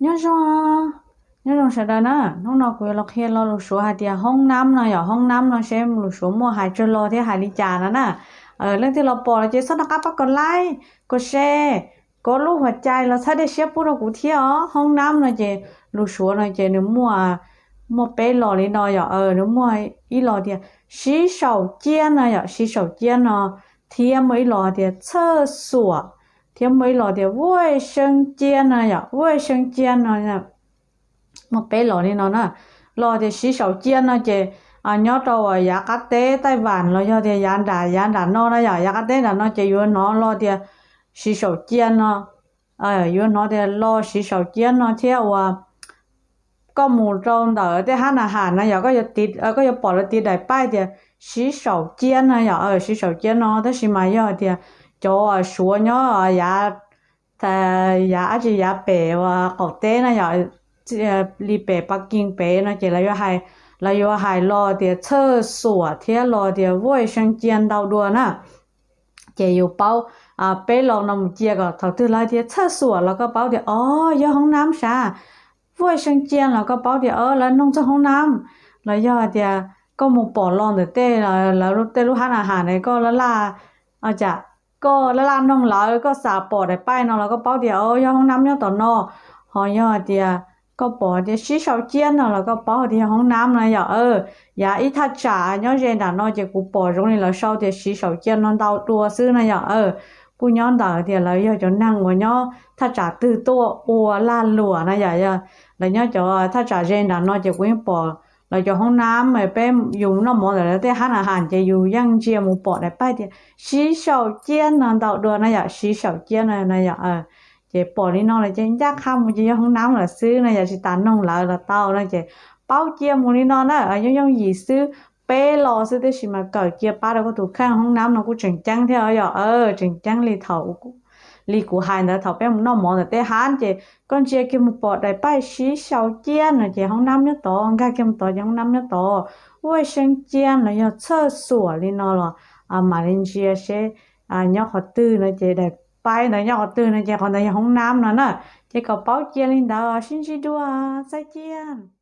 Nyob zoo, nyob zoo sawv daws na. Hnub no kuv yuav los qhia lo lus Suav hais tias hoob nab no yom. Hoob nab no seb lus Suav muaj hais tsawg lo thiab hais li cas no na. Leej twg los pom los ces txhob nco qab pab kom like, kom share, kom lub huam cai los txhawb dej siab pub rau kuv thiab os. Hoob nab no ces lus Suav no ces nws muaj, muaj peb los li no yom. Nws muaj ib los tias siv saum ciab no yom, siv saum ciab no, thiab muaj ib los tias txhawj xuam, thiab muaj ib los tias vuaj seej ciab no yom, vuaj seej ciab no. Muaj peb los li no na. Los tias siv saum ciab no ces nyob rau uas yav qab teb Taiwan los yog tias yav nram, yav nram no na yom, yav qab teb nram no ces yuav hnov los tias siv saum ciab no, yuav hnov tias los siv saum ciab no thiab uas koj mus rau ntawm tej hab na has na yom, koj yuav pom lawv tiv daim paib tias siv saum ciab no yom, siv saum ciab no. Tab sis mas yog tias cov Suav nyob yav, yav dab tsi, yav pem uas qaum teb na yom, li pem Pas Kis pem no ces lawv yuav hais los tias txhawj xuam thiab los tias vuaj seej ciab ntau dua na. Ces yus paub peb los no mus cia kom thaum twg lawv tias txhawj xuam los koj paub tias o, yog hoob nab sav. Vuaj seej ciab los koj paub tias o, lawv noog txog hoob nab. Los yog tias koj mus pom los ntawm tej, lawv tej lub hab na has na, koj laj laj, cas koj laj laj noog lawv, koj xam pom daim paib no los koj paub tias o, yog hoob nab nyob tom no. Ho yog tias koj pom tias siv saum ciab no los koj paub tias yog hoob nab no yom. Yav ib thaj tsam nyob ze nram no ces kuv pom zoo li lawv sau tias siv saum ciab no ntau dua xwb no yom. Kuj nyob ntawm tias lawv yog cov neeg uas nyob thaj tsam twg tuaj ua lag luam na yom. Lawv nyob cov thaj tsam ze nram no ces kuv yeej pom lawv cov hoob nab, peb yus noj mov ntawm lawv tej hab na has ces yus yeej ntsia mus pom daim paib tias siv saum ciab no ntau dua na yom, siv saum ciab no na yom. Ces pom li no lawm ces ncaj qha mus ces yog hoob nab lawm xwb no yom, tsis tas noog lawv los tau no ces paub cia mus li no na. Yooj yooj yim xwb, peb los xwb tab sis mas kawm cia pab rau koj tus kheej. Hoob nab no kuj tseem ceeb thiab yom, tseem ceeb li thaum, li kuv hais ntawd, thaum peb mus noj mov ntawm tej hab ces koj ntsia kiag mus pom daim paib siv saum ciab no ces hoob nab nyob tod, nkag kiag mus tod ces hoob nab nyob tod. Vuaj seej ciab los yog txhawj xuam li no los mam li ntsia seb nyob qhov twg no ces daim paib ntawd nyob qhov twg no ces qhov ntawd yog hoob nab no na. Ces kom paub cia li ntawd, sib ntsib dua, txaib ciaj.